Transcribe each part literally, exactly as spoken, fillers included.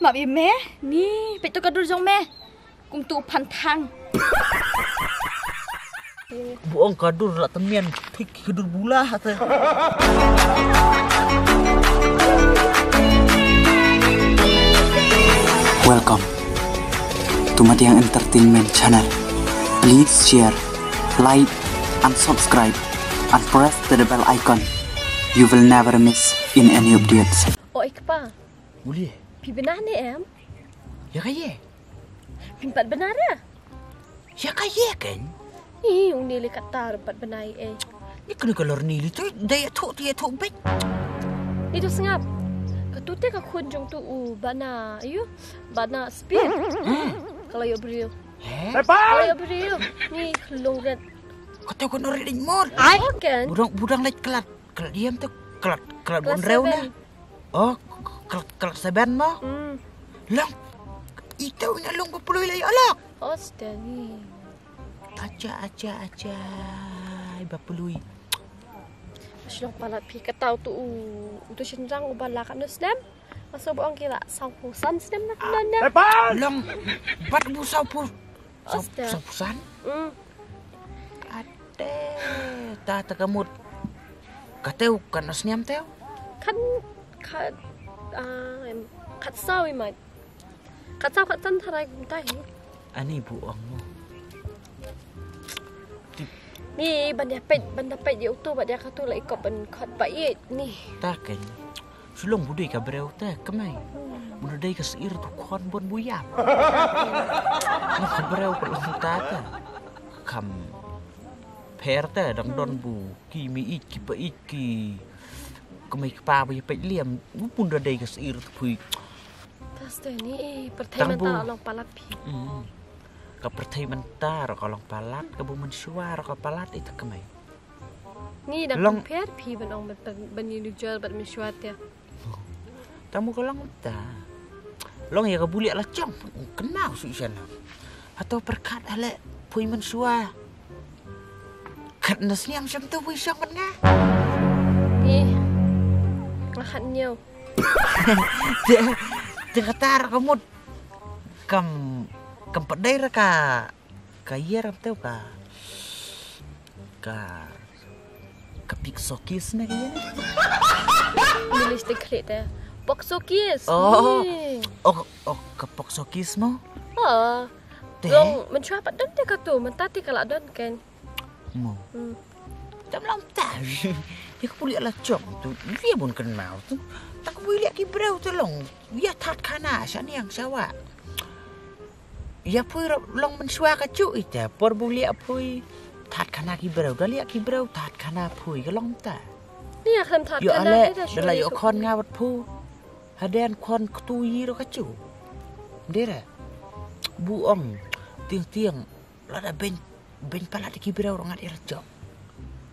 Map ïa me, ni, peit to ka dur jong me. Kum tu phan thang. Bu ong ka dur la temian, thik ka dur bula te. Welcome to Madiang Entertainment Channel. Please share, like, and subscribe, and press the bell icon. You will never miss in any updates. Oh, ikpa. Uli. Phi bna ne em? Ya ka ye. Phi pat bna ra. Ya ka ye kan? Ni uni le katar pat bna eh. Ni kena kalor ni li tu dai tu ti tu bet. Ni tu sngap. Ka tu te ka khun jong tu u bana ayu bana speed. Kalau yo bril. Kalau yo bril. Ni lungret. Kata ko nori ding mor. Ai kan? Budang budang lek kelat. Kelat diam tu kelat kelat bun reu na. Oh, kelat kelat seven mo. Hmm. Long. Itu ina long bapului lai alak. Oh, steady. Acha acha acha. Bapului. Shlong palat phi katau tu u tu shinrang u bala kan snem. Maso bo ong kila saw pu san snem na na na. Long. Bat bu saw pu. Saw pu san. Hmm. Ate ta ta kamut. Kateu kan snem teu. Kan kat ah em, kat saw i mat. Kat saw kat san tharai kumtai. Ani bu ong mo. Ni ban dia pet ban dia pet dia utu ban dia katu la ikop ban kot ba it ni. Ta kan. Sulong bu dei ka breu te kemai. Bu dei ka sir tu kon bon bu yap. Ka breu ko long ta te. Kam per te dang don bu ki mi ik ki pa ik ki kemai kpa bu ya pet liam. Bu pun da dei ka sir tu pui. Taste ni eh perthai menta long palat phi. Ka perthai menta ka long palat ka bu mensua ka palat ita kemai. Ni dang long compare phi ban ong ban ban ni jol ban mensua te. Tamu ka long ta. Long ya ka buliak la chong. Kenau su isana. Atau perkat ale pui mensua. Kat na sniam syam tu pui syam ban nga. Ni. Ngahat nyau. Te katar ka mut. Kam kam pedai ra ka ka yer am teu ka ka ka pik sokis na ka yer. English te khli te pok sokis. Oh. Oh oh ka pok sokis mo. Oh. Te long menchua pat don te ka tu menta te ka la don ken. Mo. Hmm. Tam long ta. Ya ka puli ala chong tu. Ya bun kenau tu. Tak bui liak ki breu tu long. Ya that khana sha niang sha wa. Ya pui long mensua ka chu ita por bu liak pui. That khana ki breu da liak ki breu that khana pui ka long ta. Ni ya khan that khana ale da la yo khon nga wat phu. Haden khon ktu yi ro ka chu. Dera. Bu ong tiang tiang la da ben ben pala de ki breu ro ngat ira chok.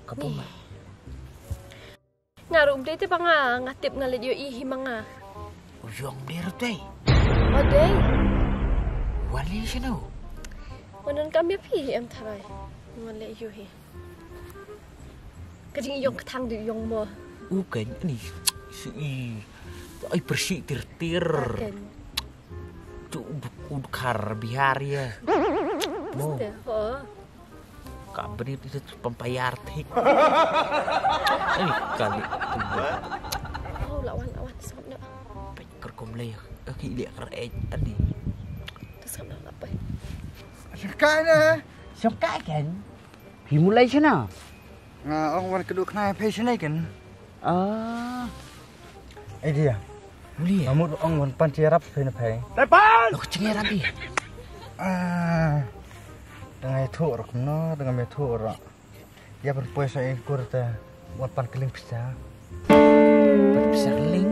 Ka puma. Nga ruh dei te ba nga nga tip nga leit ïohi hi ma nga. U yong dei ruh dei. O dei. Wan leit shano? Wan don kam ïa phi em tharai. Wan leit ïohi. Ka jingïong ka thang dei ïong mo. U ken ani. Si i. Ai persi tir tir. Ken. Tu u dkhar Bihar ïa. Mo. Ka bri tu tu pampayar thik. Ai kali tu. Oh lawan lawan sangap nak. Pek kerkom leh. Aki leh ker eh ani. Tu sangap nak apa? Sangka na. Sangka kan? Hi mulai sana. Nga ong wan kedu khnai phai sana kan. Ah. Idea. Uli. Namut ong wan pan cherap phai na phai. Tepan. Lok chingera bi. Ah. Dangai thu rok no dangai me thu rok. Ya berpoi sa ingkur ta wan pan keling pisa. Pan pisa keling.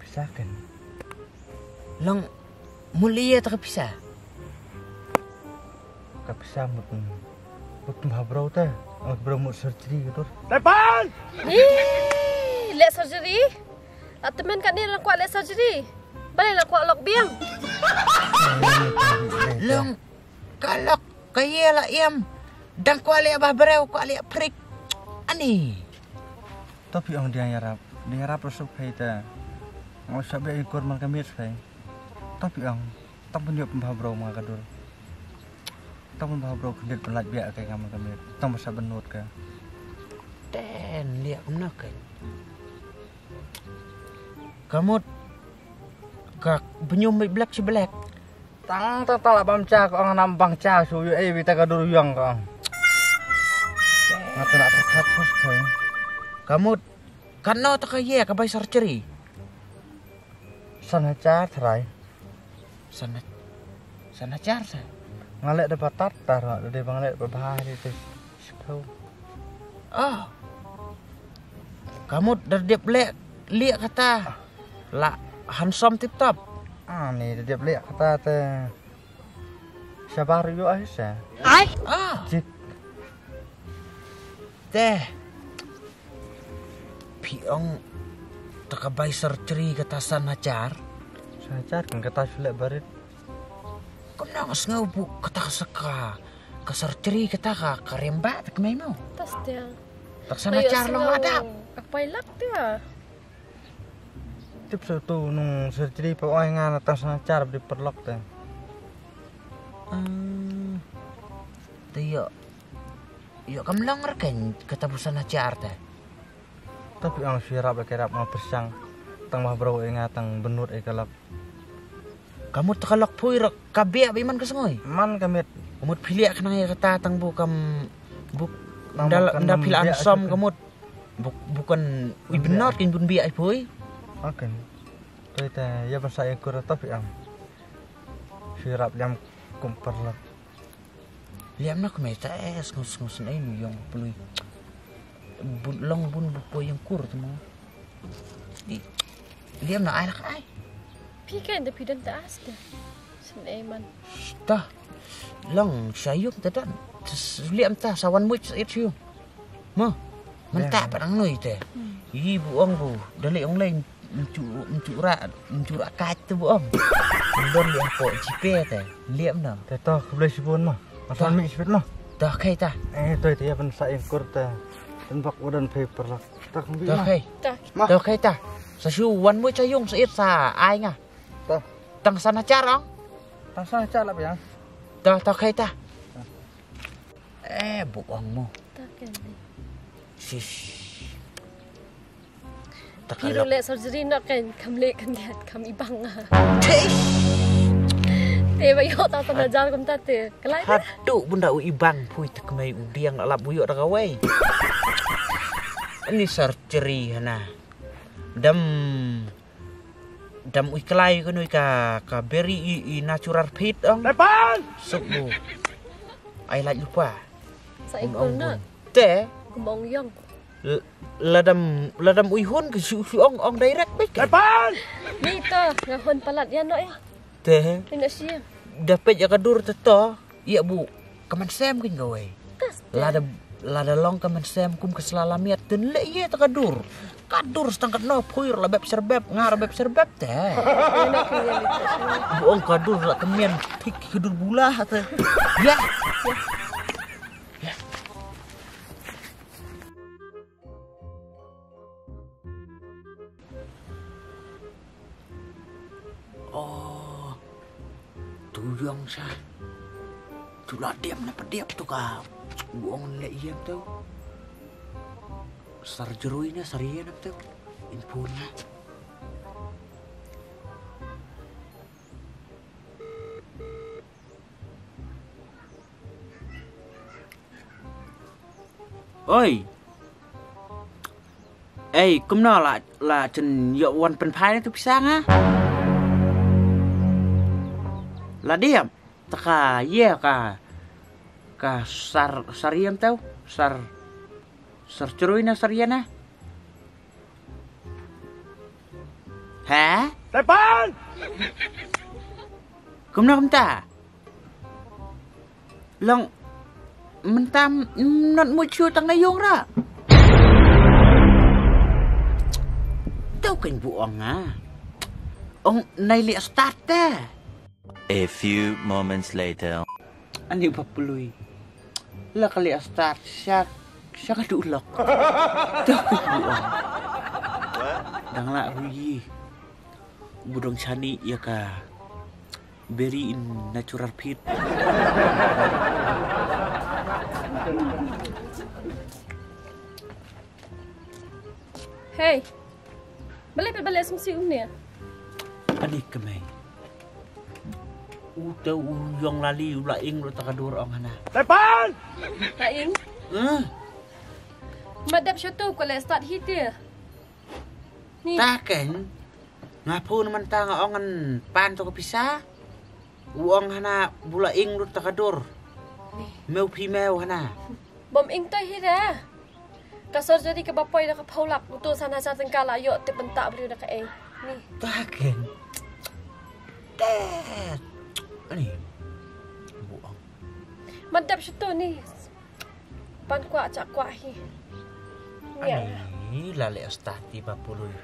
Pisa kan. Long mulia ta pisa. Ka pisa mut mut pembha brau ta. Mut brau mut surgery gitu. Tepan. Ni le surgery. Atemen kat ni la kwah le surgery. Bale la kwah lok biang. Long. Ka lok ka ye la em. Dang kwah leh bah breu kwah leh prik. Ani. To phi ong dia yarap. Dia yarap rusuk phai ta. Nga sha beh i kur man ka miet kai. Tap i ang. Tang pynïoh pynbha bro ma ka dur. Tang pynbha bro khyndiat pynlait biak kai nga man ka miet. Tang ba sha bynnud ka. Ten liak kumno kai. Ka mut ka bynñium beit black shi black. Tang tang tang la bam cha ka ong nam bang cha shu yu ei bita ka dur yong ka ong. Nga tang la pyrkhat first time. Ka mut katno ta ka ye ka bai surgery. San hajar trai. San ha-, san hajar sa. Nga leh da ba tat tar da dei ba nga leh ba bha dei te. Shiphew. Ah. Ka mut da dep leh liak kata. La handsome tip top. Ah, ni da dep liak kata te. Shabar yu ah sa. Ai. Ah. Jik. Te. Phi ong ta ka bai surgery kata san hajar. San hajar kan kata shu leh barit. Kumno nga sngew bu kata ka saka ka surgery kata ka, ka remba ta kmai mo. Tas dia. Ta san hajar long ada. Ak pai lak dia. Tip sa tu nung surgery pa oi nga na ta san hajar bri perlok te. Hmm. Te yo. Yo kam long rken kata bu san hajar te. Tapi ang sirap ke rap nga persang. Tang bah bro e nga tang benut e kalak. Ka mut ka lok phui rok ka biak bad i man ka sngui. Man ka miet. Ka mut phi liak khnang ïa kata tang bu kam bu nda nda phi la handsome ka mut. Bu bu kan i benot kin bun biak i phui. Akan. Toi ta ïa ban sa ïa kur ta phi am. Shu rap jam kum parlok. Liam na kmai ta eh sngus sngus nei nu yong pului. Bun long bun bu poi yong kur tu mo. Di liam na ai lak ai. Phi kan da phi don ta as da. Sin ei man. Ta long sha yong ta don. Liam ta sa wan muit sa it sha yong. Mo. Mynta pat ang nui te. Yi bu ong bu da leh ong leh mchu mchu ra mchu ra kat te bu ong. Don leh ko jipe te. Liam na. Te to khublei shibun mo. Matan mi sipit mo. To kai ta. Eh to ite ya ban sa ing kur te. Ten bak wadan paper lak. Ta khum bi. To kai. To kai ta. Sa shu wan mu cha yung sa it sa ai nga. Ta. Tang sana char ong. Tang sana char la biang. To to kai ta. Eh bu ong mo. Ta kai. Sis. Phi ruh leh surgery noh kan kham leh khyndiat kham ibang. Te ba ïoh ta san hajar kumta te. Kalai. Haduh bun da u ibang phui te kmai u diang la lap u ïoh da kawei. Ani surgery hana. Dam dam u klai ka nui ka ka beri i, i natural pit ong. Lepan. Suk bu. Ai lait lupa. Sa ikul na. Te. Kumong yong. Ladam ladam ui hun ke shu shu ong ong direct bik. Ni to nga hun palat ya no ya. Te. Ni na shi. Dapet ya ka dur te to. Iya bu. Kaman sem kin gawai. Lada lada long kaman sem kum ke selala miat ten le iya ta ka dur. Ka dur setang kat no phuir la beb serbeb ngar beb serbeb te. Bu ong ka dur la kemian tik ka dur bula te. Ya. Oh. Tu yong sa. Tu la diam na pediap tu ka. Buang le yem tu. Sarjerui na sarien tu. Impun na. Oi. Ei, kumno la la chen ïoh wan pynphai na tu pisa nga. La diam. Taka ye ka ka sar sariam tau sar sar cherui na sariana. Ha? Tepan. Kumno kumta? Long mynta not mu chu tang na yung ra. Tau kan bu ong nga. Ong nai li start te. A few moments later. Ani ba pului. La ka li start syak syak du lok. Tau kan bu ong. Dang la hui. Budong shani ïa ka beri in natural fit. Hey. Balei phi balei sngewsih um ne? Ani kemei. U te u ïong lali u la ing lut ta ka dur ong hana. Tepan! La ing? Hmm. Ma dep shutu ko le start hi te. Ni. Ta ken. Nga phone mynta nga ong ngan pan to ka pisa. U ong hana bu la ing lut ta ka dur. Mew phi mew hana. Bom ing to hi ra. Ka surgery kaba poi da ka phew lak, uto san hajar tyngka la ïoh tip bynta briew da kaei. Ni. Ta ken. Te. Ani. Bu ong. Ma dep shutu ni. Pan kwah cha kwah hi. Ani la le sta ti ba pului.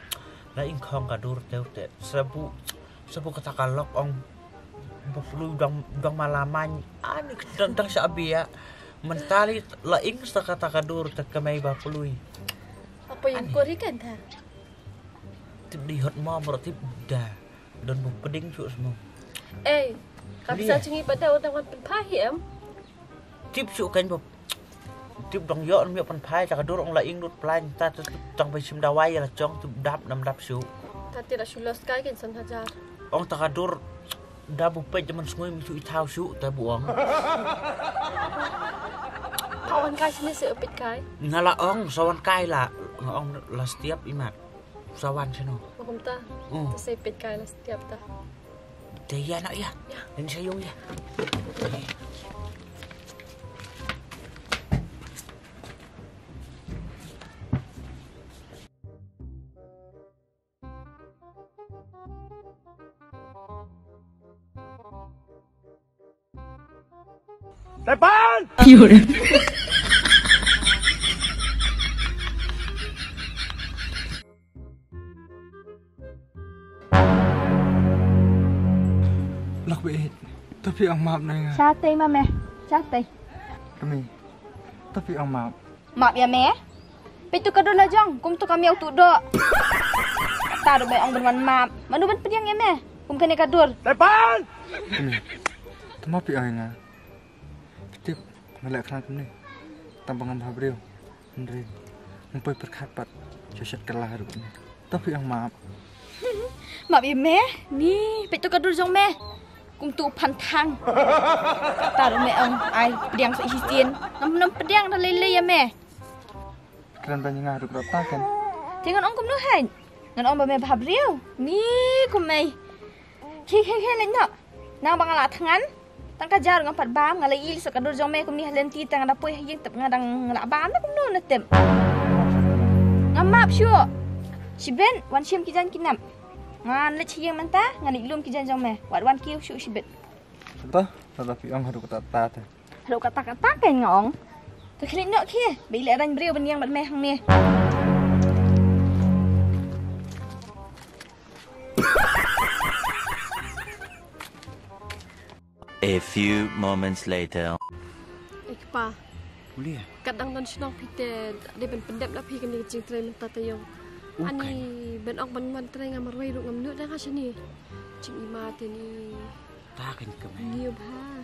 La ing khong ka dur teu te. Sabu sabu kata ka lok ong. Ba pului dang dang malaman. Ani dang dang sha abia. Mentali la ing sa kata ka dur te kemei ba pului. Apa yang kau ikan ta? Tip di hot mom ro tip da. Don bu peding suk semua. Eh, ka bisa chingi pada orang wan penpai em. Tip suk kan bu. Tip dong yo mi penpai ta ka dur ong la ing lut plan ta tu tang bai sim dawai la chong tip dap nam dap suk. Ta ti la shulos kai kin san hajar. Ong ta ka dur da bu pej jaman sngui mi suk i thau suk ta bu ong. Pawan kai sini se pej kai. Nga la ong sawan kai la nga ong la setiap imat. Sawan sino. Makum ta. Hmm. Ta se pej kai la setiap ta. Te ïa na ïa. Ïa. Ning sa yung ïa. Tepan! Lok be. Tapi ang map na nga. Chatai mame. Chatai. Kami. Tapi ang map. Map ïa me. Peit tu ka dur la jong, kum tu ka miaw tu doh. Kata ruh me ong ban wan map. Manu ban pdiang ïa me. Kum kane ka dur. Tepan! Kami. Tama pi ong ïa nga. Ptip, nga leh khnang kumne. Tang ba ngam bha briew. Hynrei ngam poi pyrkhat pat. Sha shet kylla ruh kumne. Tang pi ong map. Map ïa me? Ni, peit tu ka dur jong me. Kum tu phan thang. Kata ruh me ong ai pdiang sa shisien. Ngam nam pdiang da lei lei ïa me. Kren ba nga ruh rota kan. Te ngan ong kumno hynrei. Ngan ong ba me bha briew. Ni kum mei. Khie khie khie leit noh. Nang ba nga la thngan. Tang ka jar ngam pat bam nga la ïohi sa ka dur jong me kumne ha lynti tang da poi ha ïing tep nga dang la bam na kumno na tep. Ngam map shuh. Shibit wan shim ki jaiñ ki nap. Ngan leit ha ïing mynta ngan leit lum ki jaiñ jong me. Wat wan kiew shuh shibit. Ta, ta da pi ong haduh kata ta te. Haduh kata kata kan nga ong. To khie leit noh khie. Ba i leh rang briew ban ïeng bad me hangne. A few moments later. Eh kpa. Kulia. Kat dang don shnong phi te dei ban pyndep da phi kane ka jingtrei mynta taïew. Ani ban ong ban wan trei nga marwei ruh ngam nud dang ha shane. Jingima te ni. Ta kan ka mai. Ni bha.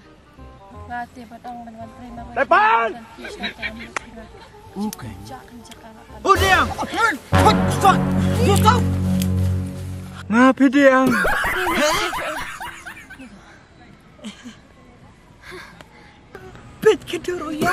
Nga te ban ong ban wan trei marwei. Tepan! Okay. Udiang! Hut! Sot! Sot! Nga phi diang. Peit ka dur uya.